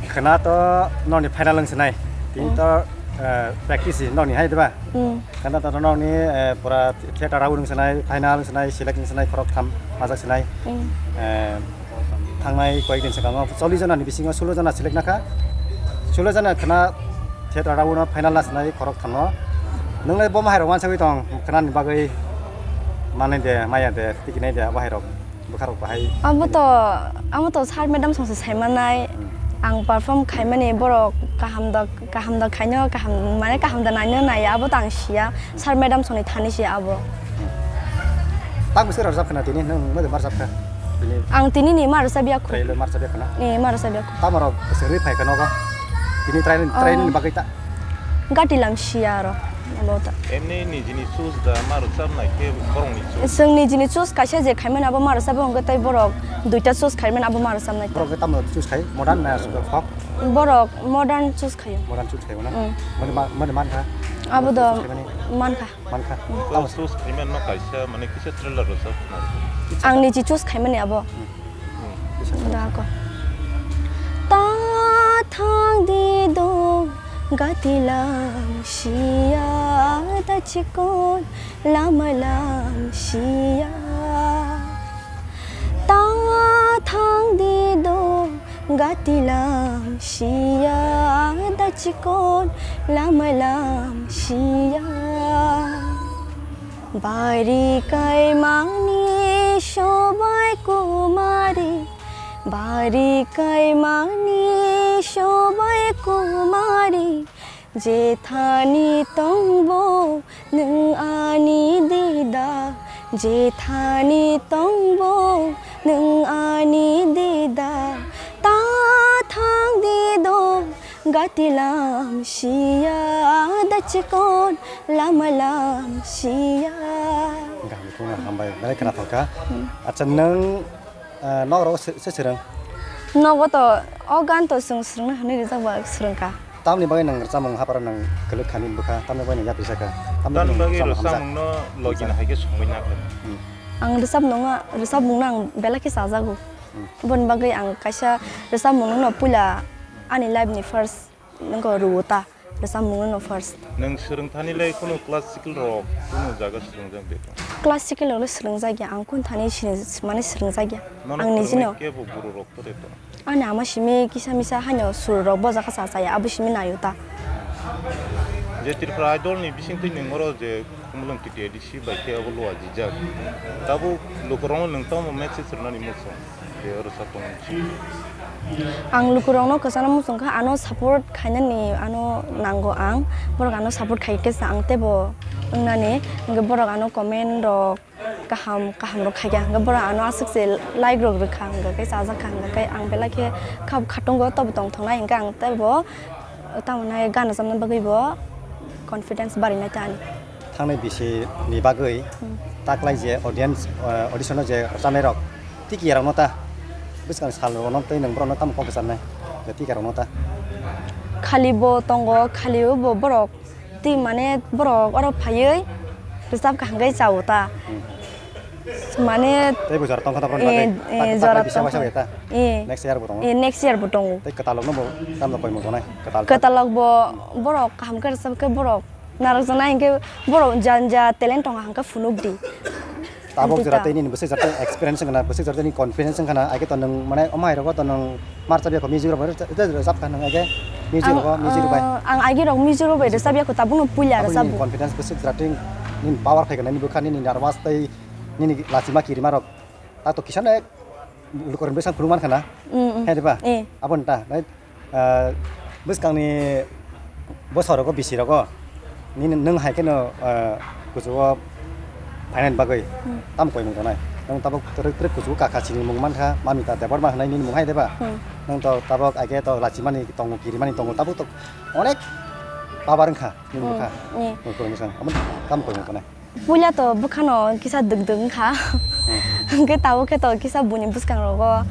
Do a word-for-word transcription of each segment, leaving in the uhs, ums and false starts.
Khwna to nokni final wng sinai. Tini Hmm. to, eh, practice nokni hai diba? Hmm. Khwna to nokni, eh, pura theater round wng sinai, final wng sinai, select wng sinai, khorok tham majak sinai. Hmm. Eh, thangnai koyek din swkango chollish jona ni bisingo sullo jona select nakha. Sullo jona khwna theater round o final na sinai khorok thamno. Nwngle bo mahairok wansagwi tong khwnani bagwi manai de, maya de, tikinai de, abo hairok. Bwkharok bahai. Amo to, amo to sir madam songse saimanai. Hmm. Ang perform khaimani borok kaham da, kaham da khaino, kaham, mane kaham da naino nai, abo to ang siya. Sir madam songni thani siya abo. Hmm. Tang bwswk rajab khana tini, nwng mode mar jab kha? Bini Ang tini ni mar sa biya khu. Trail mar sa biya khana? Ni mar sa biya khu. Tamo rok bwswk ri phai khano ba? Tini train, train Oh. bagwi ta. Gati lam siya ro. Abo ta. Emni nijini choose da ma rwchapnai khe borokni choose. Chwng nijini choose kaisa je khaimani abo ma rwchapnai, hwnkhe tei borok duita choose khaimani abo ma rwchapnai. Borok khe tamo choose khai? Modern na folk? Borok modern choose khaio. Modern choose khaio na? Mm. Mani ma-, mani mankha? Abo do choose khaimani? Mankha. Mankha. Mm. Tamo choose khaimani no kaisa mane kisa trailer rwchap khna. Ang niji choose khaimani abo. Mm. Da ko. Ta thang di do gati lam sia da chikon lama lam sia. Ta thang di do gati lam sia da chikon lama lam sia. Bari kaimani sobai kumari, bari kaimani sobai kumari, jethani tongbo nwng ani dida, jethani tongbo nwng ani dida, ta thang di do gati lam sia da chikon lama lam sia. Gaham khuna hambai, belai khna thangkha. Hmm. Acha, nwng, ah, nok rogo se, se swrwng? Nogo to, o gan to chwng swrwngna hwnwi rijak ba swrwngkha. Tamni bagwi nwng rwchapmung hapharo nwng kwlwk khani bwkha, tamni bagwi nwng yapri sakha? Tamni bagwi rwchapmung no logi na hai khe songwi na khe. Hmm. Ang rwchapmung no, rwchapmung no ang belai khe chajago. Hmm. Boni bagwi ang kaisa rwchapmung no puila ani life ni first nokho rwo ta, rwchapmung no first. Nwng swrwng thani le kunu classical rok kunu jaga swrwngjak de? Classical rok le swrwngjak ya, ang kunu thani sini mane swrwngjak ya. Nono ang nijino. Kebo guru rok to de to? Ani ama simi kisa misa haino sur rok bojak kha cha cha ya, abo simi naio ta. Je Tripura Idol ni bising twi nwng oro je Khumulwng T T A D C bai khe abo lua jijak. Tabuk lukurokno nwng tamo message rwnani muchung? Ang lukurokno kwchangno muchungkha, ano support khainani ano nango ang, borok ano support khai khe sa ang teibo wngnani, hwnkhe borok ano comment rok kaham kaham rok khaikha, hwnkhe borok ano aswk se like rok rwkha, hwnkhe khe chajakha, hwnkhe ang belai khe kha khatungo tobo tongthoknai, hwnkhe ang teibo tamo nai gana chamna bagwi bo confidence barinai ta ani. Thangnai bisi ni bagwi Hmm. taklai je audience, eh, audition o je rwchabnai rok tiki rok no ta bwskang sal rok no tei nwng borok no tamo kok sanai je tiki rok no ta. Khali bo tongo, khali bo borok tei mane borok oro phaiwi rwchap kaham khe chao ta. Hmm. Mane tei bo jora tongkha ta borok ni eh, bagwi eh, tak jora tak bisa tongkha. Waisa ta. Eh. Next year bo tongo. Eh, next year bo tongo. Tei kwtal rok no bo tamo koi mo tonai. Kwtal. Kwtal rok bo borok kaham khe rwchap khe borok narwkjaknai hinkhe borok jani ja talent tongo hwnkhe phunuk di. Tabuk jora tei nini bwswk jora tei experience wngkha na, bwswk jora tei nini confidence wngkha na, aike to nwng mane omo hai rogo to nwng mar chap ya kho music rok rwchap kha nwng aike music rok music rok bai. Ah, ang aike rok music rok bai rwchap ya kho tabuk no puila rwchap. Confidence bwswk jora tei nini power phai kha nini bwkha nini nervous tei nini lachima kirima rok ta to kisa no lukurok bwsang phunuk man kha na. Mm, mm. Hai diba? Eh. Abo ni ta. Ah, bwskangni bwsarok o, bisirok o, nini, nwng hai kheno, ah, kuchugo phainani bagwi Hmm. tamo koimung tonai? Nwng tabuk twrwk twrwk kuchugo kakha chini mung mankha, Mamita Debbarma hwnwi nini mung hai deba? Hmm. Nwng to tabuk aike to lachimani tongo, kirimani tongo, tabuk to onek babar wngkha nini Hmm. bwkha. Hmm. Nwng koimung san, omo tamo koimung tonai? Puila to bwkhano kisa dwk dwk wngkha. Hmm. Hwnkhe tabuk khe to kisa buini bwskangrogo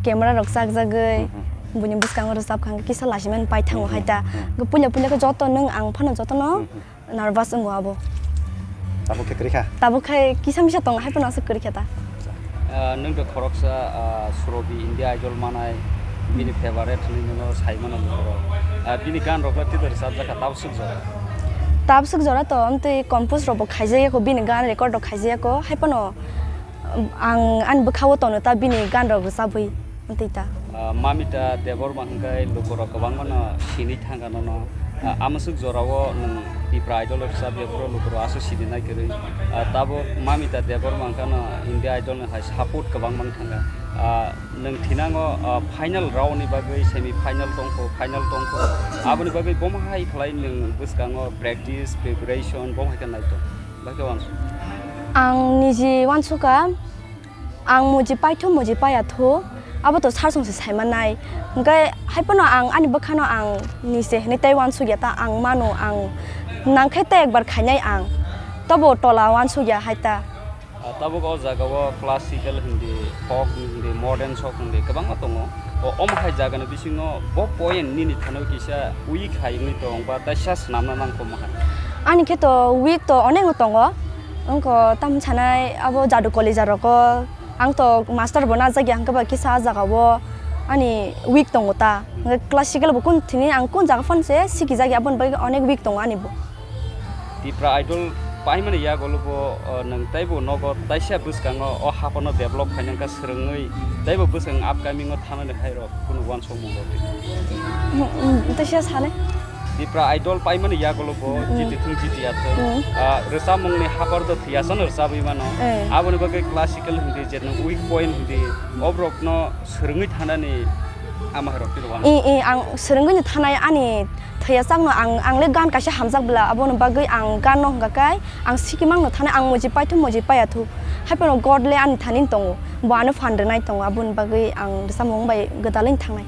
camera rok chakjagwi, Hmm, hmm. buini bwskango rwchapkha hwnkhe kisa lachimani paithango Hmm, hai ta. Hmm. Hwnkhe puila puila khe joto nwng ang phano jotono Hmm, hmm. nervous wngo abo. Tabuk khe kwrwi kha? Tabuk khe kisa misa tongo hai phano aswk kwrwi kha ta. Ah, nwng de khoroksa, ah, Surobi India Idol manai, Bini favorite hwnwi nono sai mano borok. Ah, bini gan rok le tito rwchapjak kha, tabswk jora? Tabswk jora to amtwi compose rok bo khaijak ya kho, bini gan record rok khaijak ya kho, hai phano, um, ang ani bwkha o tono ta bini gan rok rwchabwi amtwi ta. Ah, Mamita Debbarma hwnkhe lukurok kwbangma no sinwi thangkha nono. Ah, amswk jorao nwng Tipra Idol rwchap ya phuru lukurok aswk sinwi nai kwrwi. Ah, tabuk Mamita Debbarma hwnkhe no India Idol ni hai support kwbangma wng thangkha. Ah, Nwng thinango, ah, final round ni bagwi semi final tongkho, final tongkho. Aboni bagwi bomo hai khlai nwng bwskango practice, preparation, bomo hai khe naitong. Bai khe uansuk. Ang niji uansukha, ang muji paithu, muji payathu, abo to sar songse saimanai. Hwnkhe hai phano ang ani bwkhano ang nise hinwi tei uansukya ta, ang mano, ang nangkhe tei ekbar khainai ang. Tobo tola uansukya hai ta. Ah, tabuk o jaga o classical hindi, folk hindi, modern sok hindi kwbangma tongo. O, omo hai jaga ni bisingo bo point nini thani kisa weak hai wngwi tong ba taisa swnamna nang tongma hai? Ani khe to weak to onek no tongo. Wngkho tam sanai abo jadu college rogo ang to master bo najak ya hwnkhe ba kisa ah jaga o ani weak tongo ta. Hwnkhe classical bo kun thini ang kun jaga phano se sikijak ya aboni bagwi onek weak tongo ani bo. Tipra Idol paimani yagulo bo, o, nwng teibo nogo taisa bwskango o haphano develop khainani wngkha swrwngwi, teibo bwswng upcoming o thanani hairok kunu uansukmung rok twi. Mm, mm, taisa sale. Tipra Idol paimani yagulo bo Mm. jiti thung jiti ya thung. Mm. Ah, rwchapmungni haphar do thwiyasano rwchabwi mano. Eh. Aboni bagwi classical hindi je nwng weak point hindi, oborokno swrwngwi thanani ama hairok twi rw uansuk. I, i, ang swrwngwi thanai ani Thwiya chakno ang, ang le gan kaisa hamjak bwla, aboni bagwi ang gan no hwnkha khe ang sikimang no thani ang muji paithu muji paya thu. Hai phano God le ani thani tongo, bo ano phan rwnai tongo, aboni bagwi ang rwchapmung bai gwdalwino thangnai.